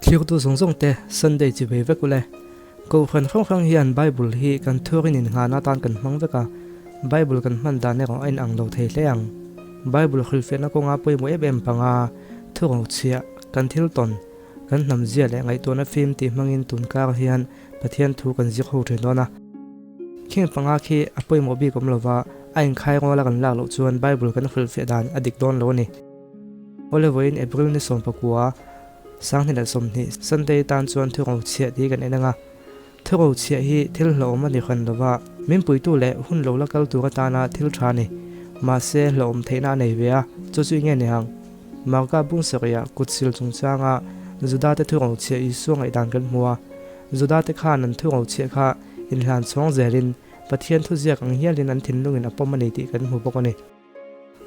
Thirtu zawng zawng te Sunday chi vei vek ule. Kohhran hrang hrang hian Bible hi kan thurin innghahna atan kan hmang vek a, Bible kan hman dan erawh a inang lo thei hle ang. Bible hrilhfiahna kawnga pawimawh em em panga thurochhiah kan thil tawn, kan hnamzia leh ngaihtuahna fim tih hmangin tunkar hian Pathian thu kan zir ho thin dawn a. Khing panga khi a pawimawh bik awm lova a inkhai ruala kan lak loh chuan Bible kan hrilhfiah dan a dik dawn lo a ni. Awle vawiin April ni 19, 2020, Sunday tan chuan thurochhiah tih kan en ang a. Thurochhiah hi thil hlauhawm a ni hran lova, min puitu leh hun lo la kal tur atana thil tha a ni. Mahse hlauhawm theihna a nei ve a, chu chu enge ni ang? Marka bung sarihah kut sil chungchanga Juda-te thurochhiah Isua ngaihdan kan hmu a. Juda-te khan an thurochhiah kha inhlan chhawng zelin Pathian thuziak ang hialin an thinlungin a pawm a ni tih kan hmu bawk a ni.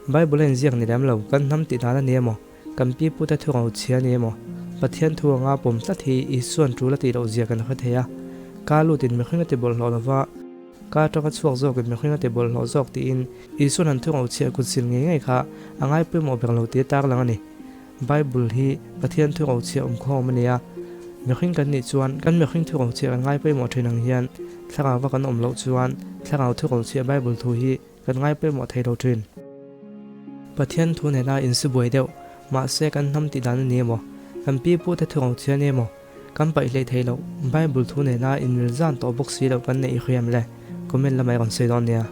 Bible a inziak ni lem lo, kan hnam tih dan a ni emaw, kan pi pute thu ngo chhia a ni emaw, Pathian thu anga pawm tlat hi Isua'n tul a tih loh zia kan hre thei a. Ka lutin mihring a ti bawlhhlawh lova, ka atanga chhuak zawkin mihring a ti bawlhhlawh zawk tiin Isua'n an thu ngo chhia kut sil ngei ngei kha a ngai pawimawh ber lo tih a tarlang a ni. Bible hi Pathian thu ngo chhia awmkhawm a ni a, mihring kan nih chuan kan mihring thu ngo chhia kan ngai pawimawh thin ang hian thlarauva kan awm loh chuan thlarau thu ngo chhia Bible thu hi Kan ngai pawimawh thei lo thin. Pathian thu nena insi buai deuh, mahse kan hnam tih dan a ni emaw, kan pi pu te thu ngauchhia a ni emaw, kan paih hlei thei loh, Bible thu nena inmil zan tawh bawk si loh kan neih i hriam le, comment lamah i rawn sawi dawn nia.